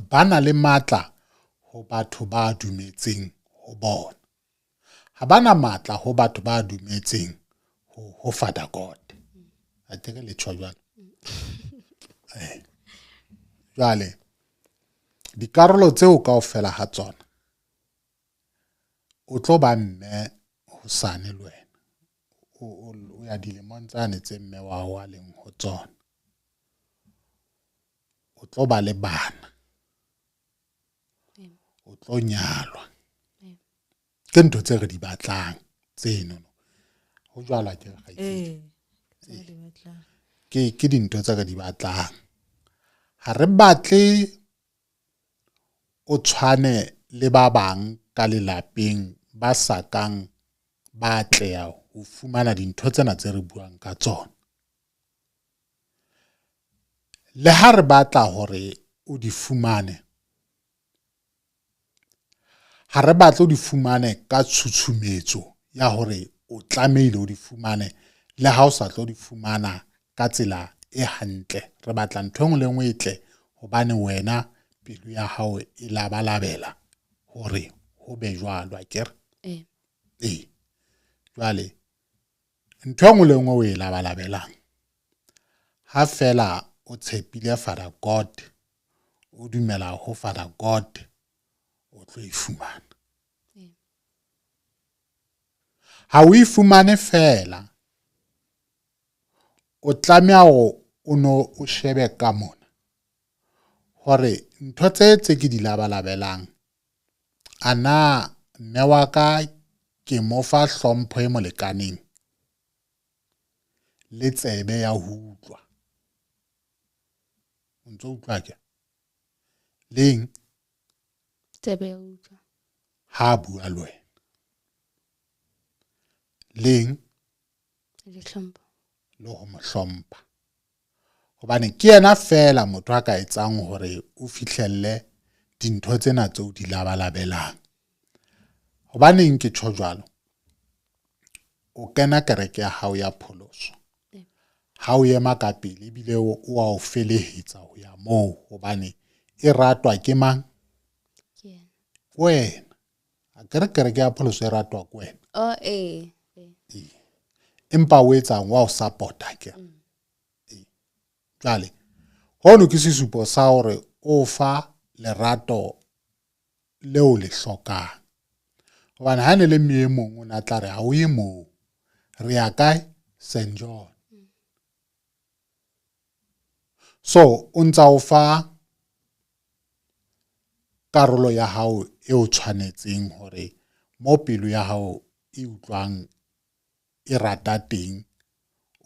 Ba na le matla ho batho ba dumetseng ho bona. Ha ba na matla ho batho ba dumetseng ho Father God. A tere le tjho jwalo. Jwale dikarolo tseo kaofela ha tsona o tlo ba mme hosane le wena. O ya dilemong tsane tse mme wa hao a leng ho tsona. O tlo ba le bana. O tlo nyalwa. Ke ntho tse re di batlang tseno. Ho jwalo ke re kgaitsedi. Ke dintho tse re di batlang. Ha re batle o tshwane le ba bang ka lelapeng ba sa kang ba atleha ho fumana dintho tsena tse re buang ka tsona. Le ha re batla hore o di fumane, ha re batle o di fumane ka tshutshumetso ya hore o tlamehile o di fumane, le ha o sa tlo di fumana ka tsela e hantle. Re batla ntho e nngwe le nngwe e tle hobane wena pelo ya hao e labalabela hore ho be jwalo, akere? Ee. Jwale ntho e nngwe le nngwe o e labalabelang, ha fela o tshepile Father God, o dumela ho Father God, o tlo e fumana. Ha o e fumane fela, o tlameha hore o no o shebe ka mona hore ntho tse tse ke di labalabelang, a na mme wa ka ke mo fa hlompho e mo lekaneng le tsebe ya ho utlwa. O ntso utlwa ke leng?
Tsebe ya ho utlwa
ha bua le wena. Leng?
Le hlompho.
Le ho mo hlompha. Hobane ke yena fela motho a ka etsang hore o fihlelle dintho tsena tseo di labalabelang. Hobaneng ke tjho jwalo? O kena kereke ya hao ya pholoso. Ha o ema ka pele ebile o a o felehetsa ho ya moo hobane e ratwa ke mang? Wena. Akere kereke ya pholoso e ratwa ke wena.
Oh, eh.
Empa o etsang wa o support-a ke. Jwale hono ke sesupo sa hore o fa lerato leo le hlokang. Hobane ha ne le mme e mong o na tla re ha o ye moo, re ya kae? St John. So o ntsa o fa karolo ya hao e o tshwanetseng hore mo pelo ya hao e utlwang e rata teng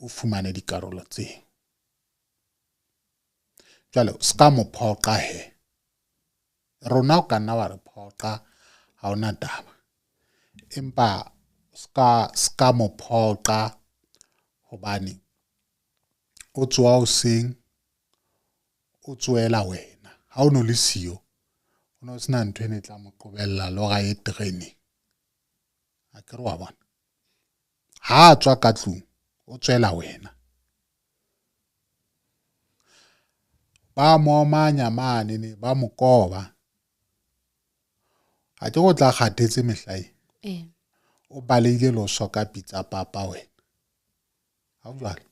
o fumane dikarolo tseo. Jwale o ska mo phoqa he. Rona o ka nna wa re phoqa, ha hona taba. Empa ska mo phoqa hobane o tsoha hoseng, o tsohela wena. Ha o no le siyo, o no sena ntho e ne tla mo qobella le hore a ye tereneng. Akere wa bona? Ha a tswa ka tlung, o tswela wena. Ba mo omanya mane ne, ba mo koba. Ha ke go tla kgathetse mehla e. O baleile le ho soka pitsa papa wena. Ha o jwalo?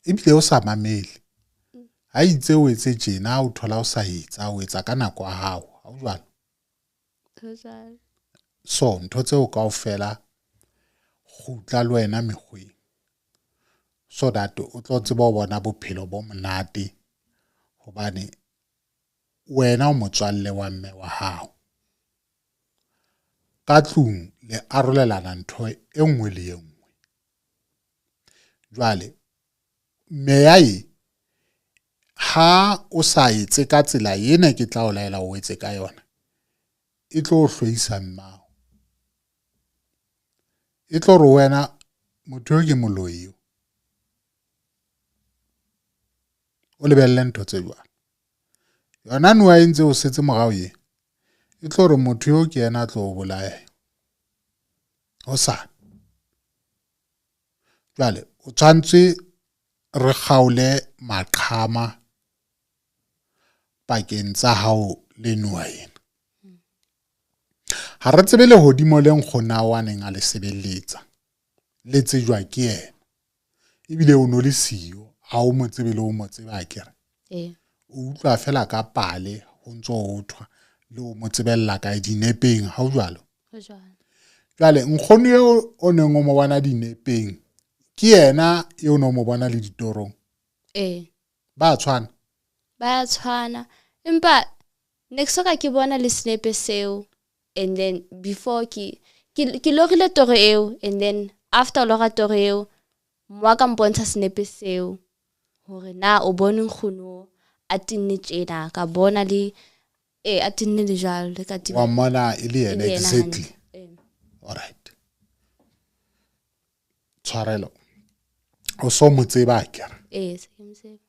Ebile o sa mamele. Ha itse o etse tjena, o thola o sa etsa, o etsa ka nako ya hao. Ha o jwalo? So ntho tseo kaofela kgutla le wena mekgweng so that o tlo tseba ho bona bophelo bo monate hobane wena o motswalle wa mme wa hao. Ka tlung le arolelana ntho e nngwe le e nngwe. Jwale meya e ha o sa etse ka tsela ena ke tla o laela o etse ka yona, e tlo o hloisa mmao. E tlo re wena motho eo ke moloi eo. O lebelle ntho tse jwalo. Yona noha e ntse o setse morao ye, e tlo re motho eo ke yena a tlo o bolaya hosane. Jwale o tshwanetse re kgaole maqhama pakeng tsa hao le noha ena. Ha re tsebe lehodimo le nkgonao a neng a le sebeletsa, le tsejwa ke yena. Ebile o no le siyo, ha o mo tsebe le o mo tseba akere.
Ee.
O utlwa fela ka pale ho ntso ho thwa le o mo tsebella kae dinepeng, ha ho jwalo?
Ho jwalo.
Jwale nkgono eo o neng o mo bona dinepeng ke yena eo no mo bona le ditorong?
Ee.
Ba tshwana?
Ba tshwana. Empa ne ke soka ke bona le senepe seo, and then before ke ke lorile toro eo, and then after lora toro eo mo ka mpontsha senepe seo hore na o bone nkgono a tinne tjena, ka bona le a tinne le jwalo le ka
wa mmona e le yena exactly. All right. Tshwarelo. O so mo tseba akere?
Ee, se ke mo tseba.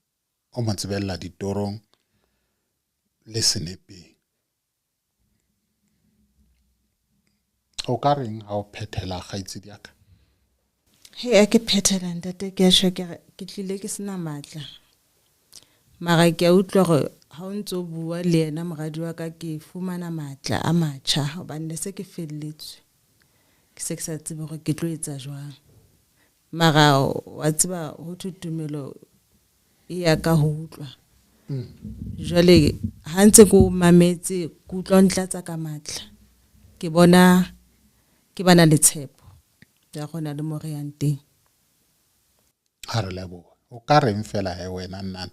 O mo tsebella ditorong le senepeng. O ka reng ha o phethela kgaitsedi ya ka?
He, a ke phethela ntate, ke a tjho ke re ke tlile ke sena matla. Mara ke a utlwa hore ha o ntso bua le yena moradi wa ka, ke fumana matla a matjha hobane ne se ke felletswe. Ke se ke sa tsebe hore ke tlo etsa jwang. Mara wa tseba ho thwe tumelo e ya ka ho utlwa. Jwale ha ntse ke o mametse, ke utlwa o ntlatsa ka matla. Ke bona ke bana le tshepo ya gona le mo re yang teng.
Ha re lebohe. O ka reng fela he wena nnana?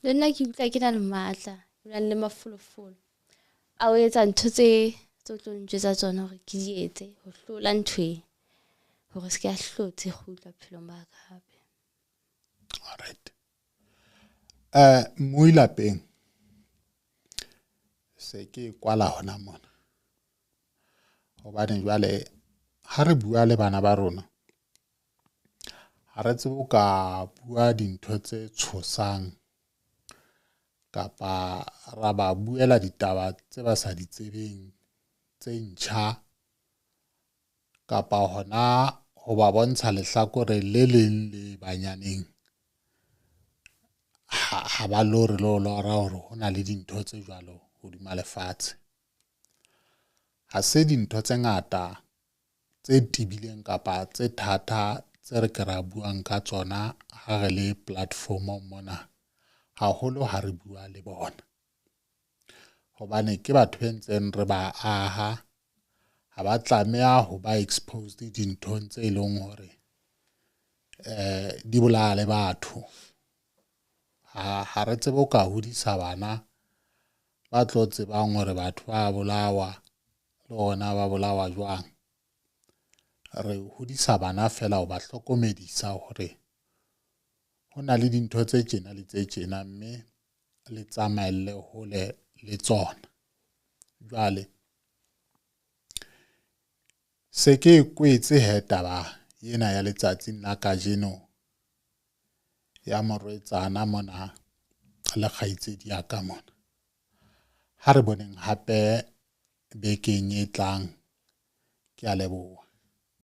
Le nna ke utlwa ke na le matla, ke na le mafolofolo a o etsa ntho tse tse tlo ntjwetsa tsona hore ke di etse ho hlola ntho e, hore se ke ya hlotse kgutla bophelong ba ka hape.
All right. Mmui lapeng se ke kwala hona mona, hobane jwale ha re bua le bana ba rona ha re tsebe ho ka bua dintho tse tshosang kapa ra ba buela ditaba tse ba sa di tsebeng tse ntjha, kapa hona ho ba bontsha lehlakore le leng le banyaneng. Ha ba lore le ho lora hore ho na le dintho tse jwalo hodima lefatshe. Ha se dintho tse ngata tse tebileng kapa tse thata tse re ke ra buang ka tsona ha re le platformong mona, haholo ha re bua le bona. Hobane ke batho be ntseng re ba aha, ha ba tlameha ho ba exposed dinthong tse leng hore di bolaya le batho. Ha re tsebe ho ka hodisa bana ba tlo tsebang hore batho ba bolawa le hona ba bolawa jwang. Re hodisa bana fela ho ba hlokomedisa hore ho na le dintho tse tjena le tse tjena, mme le tsamaelle hole le tsona. Jwale se ke kwetse he taba ena ya letsatsing la kajeno ya morwetsana mona le kgaitsedi ya ka mona. Ha re boneng hape bekeng e tlang. Ke a leboha.